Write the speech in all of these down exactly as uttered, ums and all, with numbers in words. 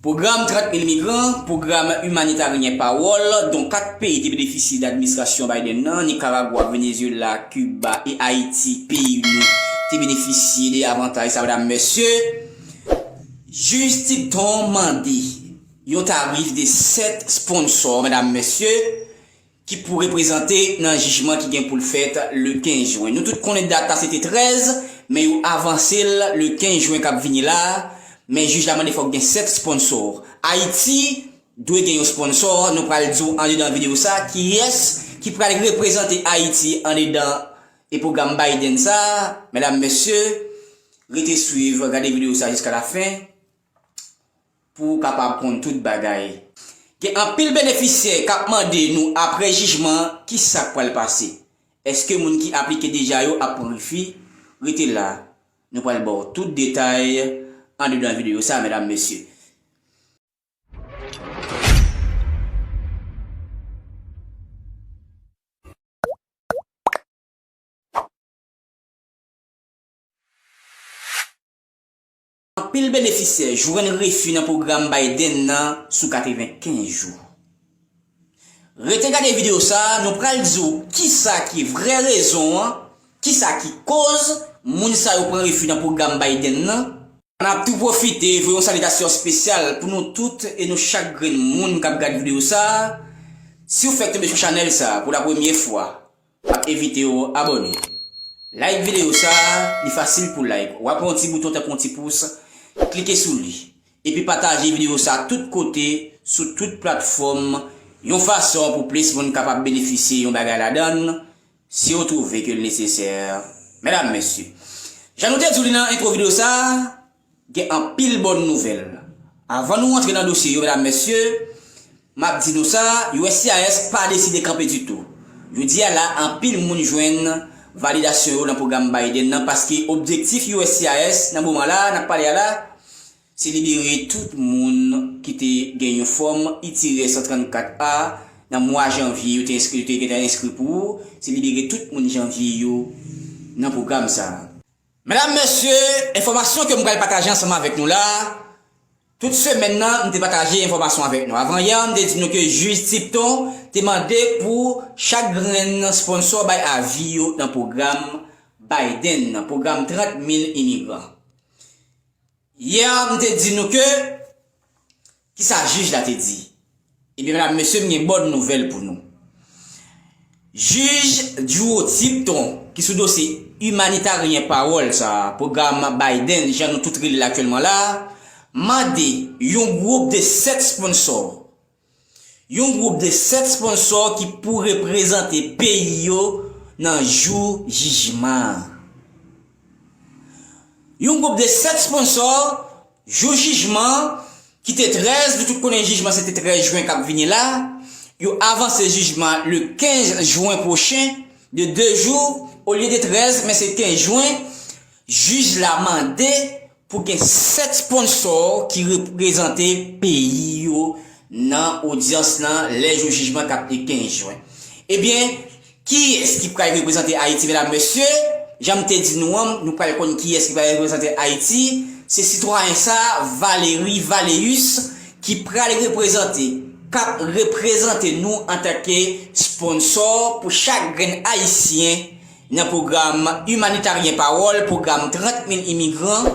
Pwogram trant mil migran, pwogram imanitaryen Pawòl, dont kat peyi te benefisye de administrasyon Biden nan, Nikaragwa, Venezuela, Kiba e Ayiti, peyi nou te benefisye de avantaj sa, medam, mesye. Jij Tipton mande yon tarif de sèt sponsò, medam, mesye, ki pou reprezante nan jijman ki gen pou l fèt le kenz jen. Nou tout konnen dat la se te trèz, men yo avanse l le kenz jen k ap vini la, men jij la mande fòk gen sèt sponsò. Ayiti dwe gen yon sponsò, nou pral di w andedan videyo sa, kiyès ki pral reprezante Ayiti andedan e pwogram Biden sa, medam, mesye, rete swiv, gade videyo sa jiska la fen pou w kapab konn tout bagay. Gen anpil benefisyè k ap mande nou apre jijman kisa k pral pase. Èske moun ki aplike deja yo ap pran refi? Rete la, nou pral ba w tout detay andedan videyo sa, medam, mesye. Anpil benefisyè jwenn refi nan pwogram Biden nan sou katrevenkenz jou. Rete gade videyo sa a, nou pral di w kisa ki vrè rezon an, kisa ki koz moun sa yo pran refi nan pwogram Biden nan. N ap tou pwofite voye yon salitasyon espesyal pou nou tout e nou chak grenn moun k ap gade videyo sa a. Si w fèk tonbe sou chanèl sa a pou la premyè fwa, m ap envite w abòne. Like videyo sa a, li fasil pou like. W ap wè yon ti bouton tankou yon ti pous, klike sou li. Epi pataje videyo sa a tout kote, sou tout platfòm, yon fason pou plis moun kapab benefisye yon bagay ladan l, si w twouve ke l nesesè. Medam, mesye, jan nou te di w li nan entwo videyo sa a, gen anpil bòn nouvèl. Avan nou antre nan dosye yo, medam, mesye, m ap di nou sa, U S C I S pa deside kanpe ditou. Jodi a la, anpil moun jwenn validasyon yo nan pwogram Biden nan, paske objektif U S C I S nan moman la, n ap pale a la, se libere tout moun ki te gen yon fòm I T R S san trannkat A nan mwa janvye, yo te enskri, yo te gentan enskri pou, se libere tout moun janvye yo nan pwogram sa a. Medam, mesye, enfòmasyon ke m pral pataje ansanm avèk nou la, tout semèn nan, m te pataje enfòmasyon avèk nou. Avan yè, m te di nou ke jij Tipton te mande pou chak grenn sponsò bay avi yo nan pwogram Biden nan, pwogram trant mil imigran. Yè, m te di nou ke, kisa jij la te di? Ebyen, medam, mesye, m gen bòn nouvèl pou nou. Jij Drew Tipton, ki sou dosye imanitaryen Pawòl sa, pwogram Biden, jan nou tout rele l aktyèlman la, mande yon gwoup de sèt sponsò, yon gwoup de sèt sponsò ki pou reprezante peyi yo nan jou jijman an. Yon gwoup de sèt sponsò, jou jijman an, ki te trèz, nou tout konnen jijman se te trèz jen k ap vini la, yo avanse jijman le kenz jen pwochen de de jou, olye de trèz, men se kenz jen, jij la mande pou gen sèt sponsò ki reprezante peyi yo nan odyans lan lè jou jijman k ap te kenz jen. Ebyen, kiyès ki pral reprezante Ayiti, medam, mesye? Jan m te di nou an, nou pral konn kiyès ki pral reprezante Ayiti. Se sitwayen sa, Valery Valeus, ki pral reprezante, k ap reprezante nou antanke sponsò pou chak grenn Ayisyen nan pwogram imanitaryen Pawòl, pwogram trant mil imigran,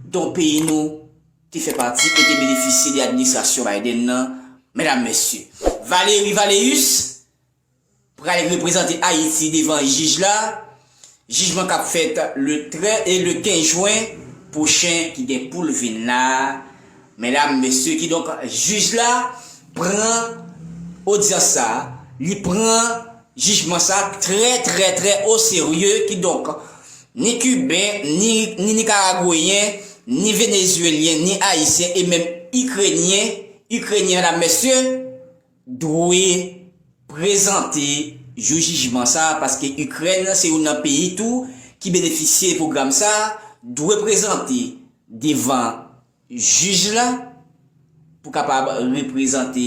dont peyi nou te fè pati e te benefisye de administrasyon Biden nan, medam, mesye. Valery Valeus pral reprezante Ayiti devan jij la, jijman k ap fèt le trèz e le kenz jen pwochen ki gen pou l vin la, medam, mesye, kidonk, jij la pran odyans sa, li pran jijman sa trè, trè, trè o serye, kidonk, ni Kiben, ni, ni Nikaragweyen, ni Venezuelyen, ni Ayisyen, e menm Ikrenyen, Ikrenyen, medam, mesye, dwe prezante jou jijman sa, paske Ikrèn se youn nan peyi tou ki benefisye pwogram sa, dwe prezante devan jij la pou kapab reprezante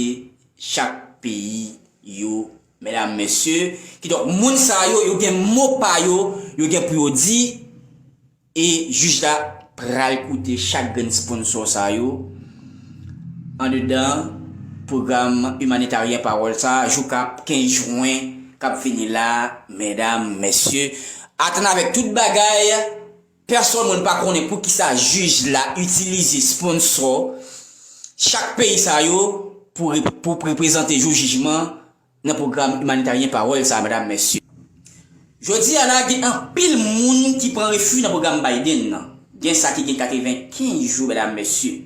chak peyi yo, medam, mesye. Kidonk, moun sa yo, yo gen mo pa yo, yo gen pou yo di, e jij la pral koute chak grenn sponsò sa yo andedan pwogram imanitaryen pawòl sa a, jou k ap kenz jen k ap vini la, medam, mesye. Atann avèk tout bagay, pèsonn moun pa konnen poukisa jij la itilize sponsò chak peyi sa yo pou re-, pou reprezante jou jijman nan pwogram imanitaryen pawòl sa a, medam, mesye. Jodi a la, gen anpil moun ki pran refi nan pwogram Biden nan. Gen sa ki gen katrevenkenz jou, medam, mesye.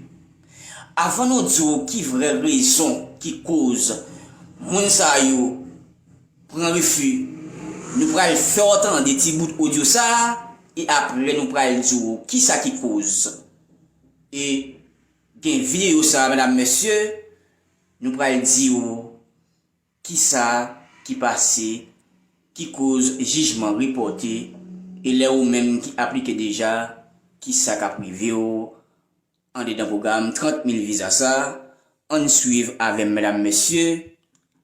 Avan nou di w ki vrè rezon ki koz moun sa yo pran refi, nou pral fè w tande ti bout odyo sa a, e apre nou pral di w kisa ki koz. E gen videyo sa a, medam, mesye, nou pral di w kisa ki pase, ki koz jijman repòte, e lè ou menm ki aplike deja, kisa k ap rive w andedan pwogram trant mil viza sa a. Ann swiv avè m, medam, mesye,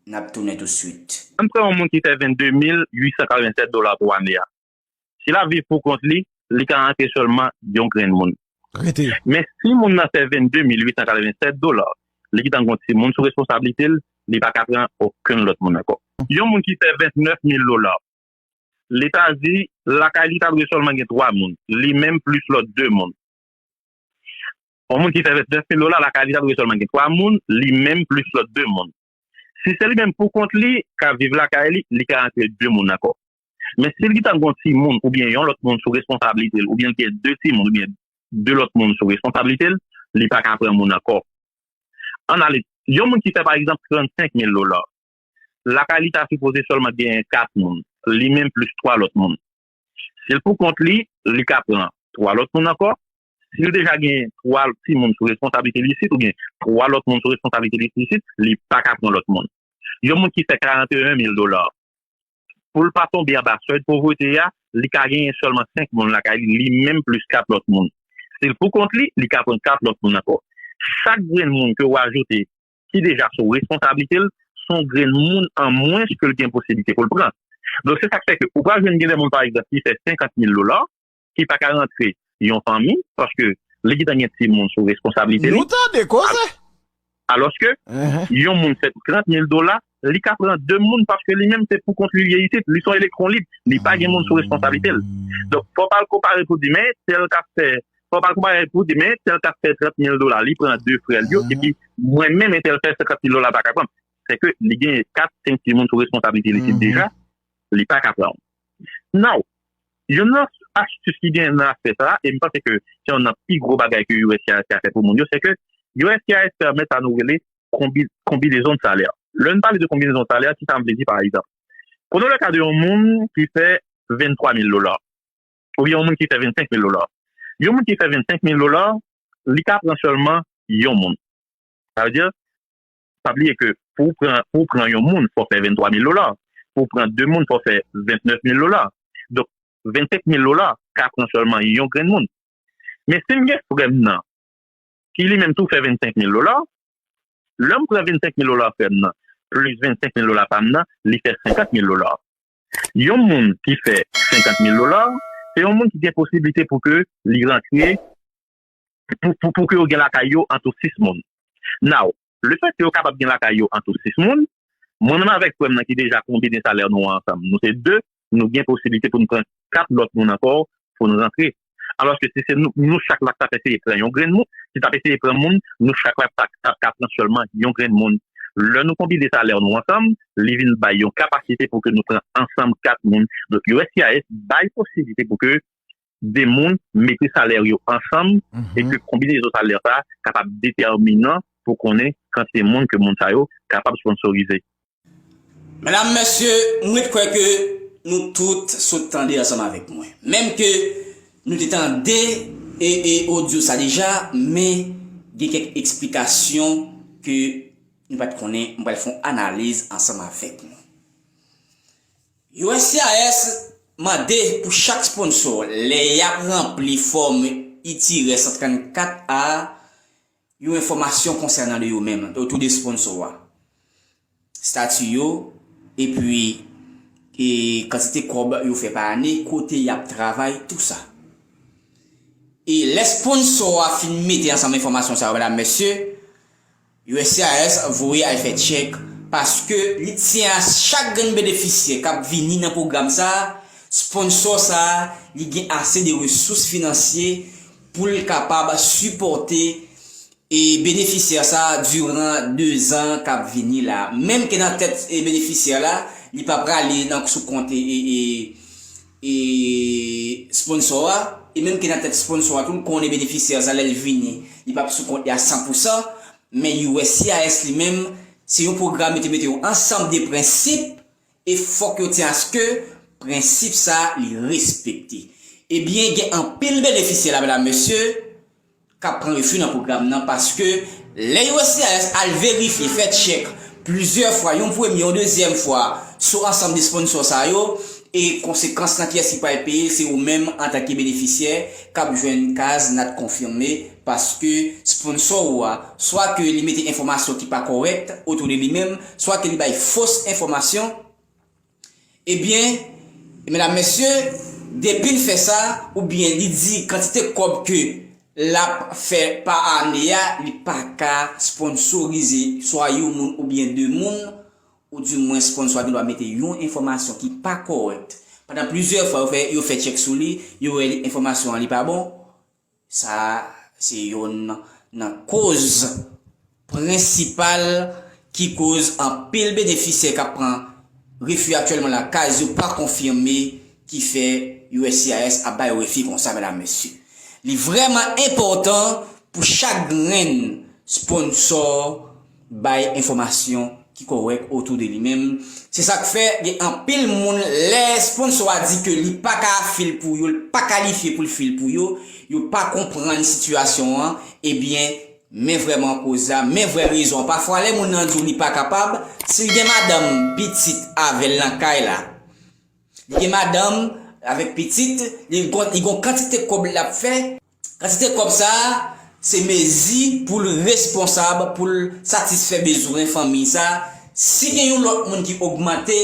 n ap tounen tousuit. Ann pran yon moun ki fè vennde mil uit san katrevennsèt dola pou ane a. Si l ap viv pou kont li, li ka rantre sèlman yon grenn moun. Rete. Men si moun nan fè vennde mil uit san katrevennsèt dola, li gentan gen yon timoun sou responsablite l, li pa ka pran okenn lòt moun ankò. Yon moun ki fè vennèf mil dola, Leta di lakay li ta dwe sèlman gen twa moun, li menm plis lòt de moun. Yon moun ki fè vennèf mil dola, lakay li ta dwe sèlman gen twa moun, li menm plis lòt de moun. Si se li menm pou kont li k ap viv lakay li, li ka rantre de moun ankò. Men si l gentan gen yon timoun oubyen yon lòt moun sou responsablite l, oubyen l gen de timoun oubyen de lòt moun sou responsablite l, li pa ka pran moun ankò. Ann ale, yon moun ki fè, pa egzanp, trannsenk mil dola, lakay li ta sipoze sèlman gen kat moun, li menm plis twa lòt moun. Si l pou kont li, li ka pran twa lòt moun ankò. Si l deja gen twa timoun sou responsablite l isit, oubyen twa lòt moun sou responsablite l isit, li pa ka pran lòt moun. Yon moun ki fè karanteyen mil dola, pou l pa tonbe anba sèy povrete a, li ka genyen sèlman senk moun lakay li, li menm plis kat lòt moun. Si l pou kont li, li ka pran kat lòt moun ankò. Chak grenn moun ke w ajoute ki deja sou responsablite l, se yon grenn moun an mwens ke l gen posiblite pou l pran. Donk, se sa k fè ke ou pral jwenn gen de moun, pa egzanp, ki fè senkant mil dola, ki pa ka rantre yon fanmi, paske li gentan gen timoun sou responsablite li. Nou tande koze. Alòske, yon moun fè trant mil dola, li ka pran de moun paske li menm se pou kont li ye isit, li se yon elektwon lib, li pa gen moun sou responsablite l. Donk, fò w pa al konpare pou di, men tèl k ap fè, fò w pa al konpare pou di, men tèl k ap fè trant mil dola, li pran de frè l yo, epi mwen menm, entèl fè senkant mil dola, pa ka pran. Se ke li gen kat, senk timoun sou responsablite li isit deja, li pa ka pran. Now, youn nan astis ki gen nan afè sa a, e m panse ke se youn nan pi gwo bagay ke U S C I S ka fè pou moun yo, se ke U S C I S pèmèt sa nou rele konbi-, konbinezon de salè. Lè n pale de konbinezon de salè, ki sa m vle di, pa egzanp? Prenons le cas de yon moun ki fè venntwa mil dola, oubyen yon moun ki fè vennsenk mil dola. Yon moun ki fè vennsenk mil dola, li ka pran sèlman yon moun. Sa vle di, pa bliye ke pou w pran, pou w pran yon moun, fò w fè venntwa mil dola. Pou w pran de moun, fò w fè vennèf mil dola. Donk, vennsenk mil dola ka pran sèlman yon grenn moun. Men si m gen frè m nan, ki li menm tou fè vennsenk mil dola, lè m pran vennsenk mil dola frè m nan, plis vennsenk mil dola pa m nan, li fè senkant mil dola. Yon moun ki fè senkant mil dola, se yon moun ki gen posiblite pou ke li rantre, pou, pou, pou ke yo gen lakay yo an tou sis moun. Now, lefètke yo kapab gen lakay yo an tou sis moun, mwen menm avèk frè m nan ki deja konbine salè nou an ansanm, nou se de, nou gen posiblite pou n pran kat lòt moun ankò pou n rantre. Alòske si se nou, nou chak la k t ap eseye pran yon grenn moun, ki t ap eseye pran moun, nou chak la t ap, t ap ka pran sèlman yon grenn moun. Lè nou konbine salè nou ansanm, li vin bay yon kapasite pou ke nou pran ansanm kat moun. Donk, U S C I S bay posiblite pou ke de moun mete salè yo ansanm e ke konbinezon salè sa a kapab detèminan pou konnen kantite moun ke moun sa yo kapab sponsorize. Medam, mesye, mwen ret kwè ke nou tout sot tande ansanm avèk mwen. Menm ke nou te tande e, e odyo sa deja, men gen kèk eksplikasyon ke nou pa t konnen, mwen pral fè yon analiz ansanm avèk nou. U S C I S mande pou chak sponsò, lè y ap ranpli fòm itirè san trannkat a, yon enfòmasyon konsènan de yo menm, otou de sponsò a. Stati yo, epi, e kantite kòb yo fè pa ane, kote y ap travay, tou sa. E lè sponsò a fin mete ansanm enfòmasyon sa yo, medam, mesye, U S C I S voye al fè tchèk paske li tyen a chak grenn benefisyè k ap vini nan pwogram sa a, sponsò sa a, li gen ase de resous finansye pou l kapab sipòte e benefisyè sa a diran de zan k ap vini la. Menm ke nan tèt e benefisyè la, li pa prale nan sou kont e, e, e, e sponsò a, e menm ke nan tèt sponsò a tou, l konnen benefisyè sa lè l vini, li p ap sou kont li a san pou san, men U S C I S li menm, se yon pwogram yo te mete yon ansanm de prensip, e fòk yo tyen aske prensip sa li respekte. Ebyen, gen anpil benefisyè la, medam, mesye, k ap pran refi nan pwogram nan, paske lè U S C I S al verifye, fè tchèk plizyè fwa, yon premye, yon dezyèm fwa, sou ansanm de sponsò sa yo, e konsekans lan, kiyès ki pral peye, se ou menm antanke benefisyè k ap jwenn kaz NAT konfime, paske sponsò ou a, swa ke li mete enfòmasyon ki pa kòrèk otou de li menm, swa ke li bay fos enfòmasyon, ebyen, medam, mesye, depi l fè sa, oubyen li di kantite kòb ke l ap fè pa ane a, li pa ka sponsorize swa yon moun oubyen de moun, oudimwen sponsò a gen dwa mete yon enfòmasyon ki pa kòrèk. Pandan plizyè fwa, yo fè, yo fè tchèk sou li, yo wè enfòmasyon an li pa bon. Sa a se youn nan koz prensipal ki koz anpil benefisyè k ap pran refi aktyèlman la, kaz yo pa konfime, ki fè U S C I S ap ba yo refi konsa, medam, mesye. Li vrèman enpòtan pou chak grenn sponsò bay enfòmasyon ki kòrèk otou de li menm. Se sa k fè gen anpil moun, lè sponsò a di ke li pa ka fil pou yo, li pa kalifye pou l fil pou yo, yo pa konprann sitiyasyon an, ebyen, men vrèman koz la, men vrè rezon an. Pafwa, lè moun nan di w li pa kapab, si l gen madanm, pitit avè l nan kay la, li gen madanm avèk pitit, li gon, li gon kantite kòb l ap fè, kantite kòb sa a, se mezi pou l responsab, pou l satisfè bezwen fanmi sa a. Si gen yon lòt moun ki ogmante,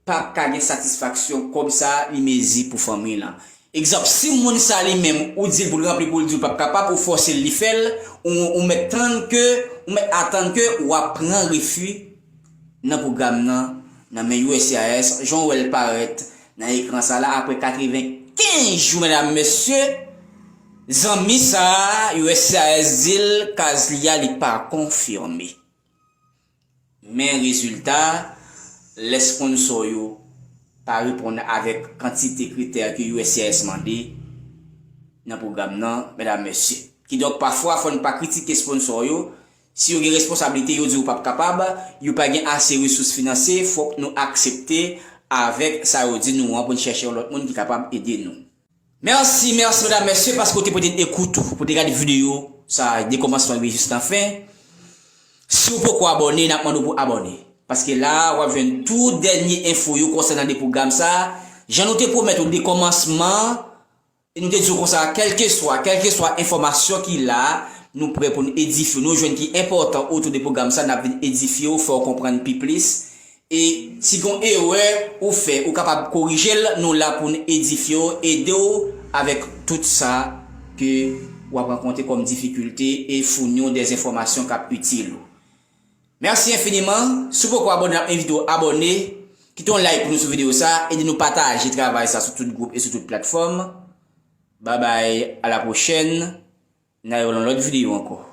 p ap ka gen satisfaksyon kòb sa a, li mezi pou fanmi lan. Egzanp, si moun sa li menm, ou di l pou l ranpli pou l di w p ap kapab, ou fòse l li fè l, ou, ou mèt tann ke, ou mèt atann ke w ap pran refi nan pwogram nan, nan men U S C I S, jan w wè l parèt nan ekran sa la, apre katrevenkenz jou, medam, mesye, zanmi sa a, U S C I S di l kaz li a, li pa konfime. Men rezilta, lè sponsò yo pa reponn avèk kantite kritè ke U S C I S mande nan pwogram nan, medam, mesye. Kidonk, pafwa, fò n pa kritike sponsò yo. Si yo gen responsablite, yo di yo p ap kapab, yo pa gen ase resous finansye, fòk nou aksepte avèk sa yo di nou an pou n chèche yon lòt moun ki kapab ede nou. Mèsi, mèsi, medam, mesye, paske w te pote ekout ou, pou w te gade videyo sa a, de kòmansman rive jis nan fen. Si w poko abòne, n ap mande w pou abòne. Paske la, w ap jwenn tou dènye enfo yo konsènan de pwogram sa a. Jan nou te pwomèt ou de kòmansman, e nou te di w konsa, kèlkeswa, kèlkeswa enfòmasyon ki la, nou prè pou n edifye w, nou jwenn ki enpòtan otou de pwogram sa, n ap vin edifye w, fè w konprann pi plis. E si gon erè ou fè, ou kapab korije l, nou la pou n edifye w, ede w avèk tout sa ke w ap rankontre kòm difikilte e founi w dèzenfòmasyon k ap itil ou. Mèsi enfiniman. Si w poko abòne, n ap envite w abòne. Kite yon like pou nou sou videyo sa, ede nou pataje travay sa sou tout gwoup e sou tout platfòm. Babay, a la pwochèn. N a wè w nan lòt videyo ankò.